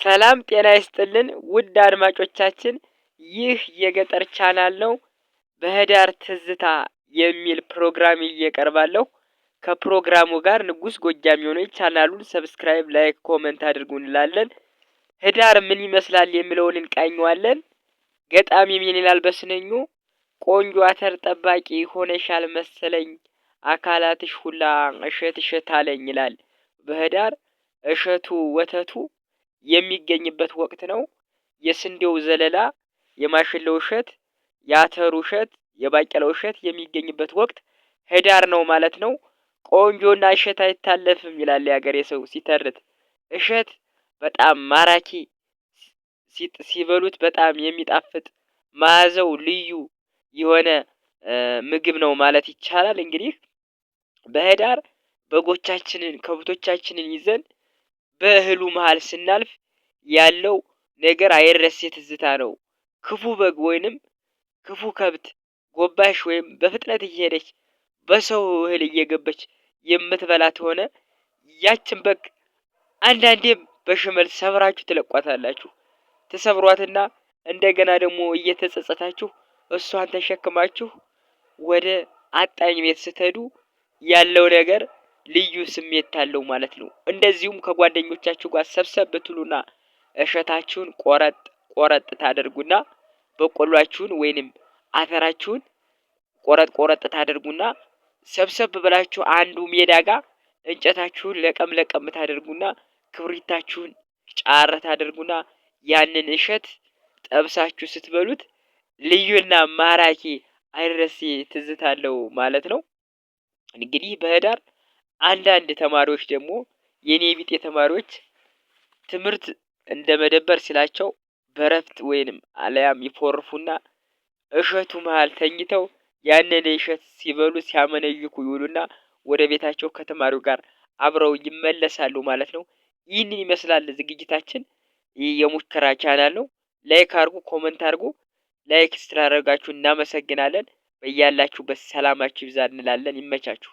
ሰላም ጤና ይስጥልን ውድ አድማጮቻችን፣ ይህ የገጠር ቻናል ነው። በህዳር ትዝታ የሚል ፕሮግራም እየቀርባለሁ። ከፕሮግራሙ ጋር ንጉስ ጎጃም የሆነ ቻናሉን subscribe፣ like፣ comment አድርጉ እንላለን። ህዳር ምን ይመስላል የሚለውን እንቃኘዋለን። ገጣሚ ምን ይላል በስነኙ? ቆንጆ አተር ጠባቂ ሆነሻል መሰለኝ አካላትሽ ሁላ እሸት እሸት አለኝ ይላል። በህዳር እሸቱ ወተቱ የሚገኝበት ወቅት ነው። የስንዴው ዘለላ፣ የማሽላው እሸት፣ የአተሩ እሸት፣ የባቄላው እሸት የሚገኝበት ወቅት ህዳር ነው ማለት ነው። ቆንጆና እሸት አይታለፍም ይላል የሀገሬ ሰው ሲተርት። እሸት በጣም ማራኪ፣ ሲበሉት በጣም የሚጣፍጥ፣ መዓዛው ልዩ የሆነ ምግብ ነው ማለት ይቻላል። እንግዲህ በህዳር በጎቻችንን ከብቶቻችንን ይዘን በእህሉ መሃል ስናልፍ ያለው ነገር አይረሴ ትዝታ ነው። ክፉ በግ ወይንም ክፉ ከብት ጎባሽ ወይም በፍጥነት እየሄደች በሰው እህል እየገበች የምትበላት ሆነ ያችን በግ አንዳንዴም በሽመል ሰብራችሁ ትለቋታላችሁ። ትሰብሯትና እንደገና ደግሞ እየተጸጸታችሁ እሷን ተሸክማችሁ ወደ አጣኝ ቤት ስትሄዱ ያለው ነገር ልዩ ስሜት አለው ማለት ነው። እንደዚሁም ከጓደኞቻችሁ ጋር ሰብሰብ ብትሉና እሸታችሁን ቆረጥ ቆረጥ ታደርጉና በቆሏችሁን ወይንም አተራችሁን ቆረጥ ቆረጥ ታደርጉና ሰብሰብ ብላችሁ አንዱ ሜዳ ጋር እንጨታችሁን ለቀም ለቀም ታደርጉና ክብሪታችሁን ጫር ታደርጉና ያንን እሸት ጠብሳችሁ ስትበሉት ልዩና ማራኪ አይረሴ ትዝታ አለው ማለት ነው። እንግዲህ በህዳር አንዳንድ ተማሪዎች ደግሞ የኔ ቢጤ ተማሪዎች ትምህርት እንደ መደበር ሲላቸው በረፍት ወይንም አለያም ይፎርፉና እሸቱ መሃል ተኝተው ያንን እሸት ሲበሉ ሲያመነዥኩ ይውሉና ወደ ቤታቸው ከተማሪው ጋር አብረው ይመለሳሉ ማለት ነው። ይህንን ይመስላል ዝግጅታችን። ይህ የሙከራ ቻናል ነው። Like አድርጉ፣ comment አድርጉ። Like ስላደረጋችሁ እናመሰግናለን። በያላችሁበት ሰላማችሁ ይብዛ እንላለን። ይመቻችሁ።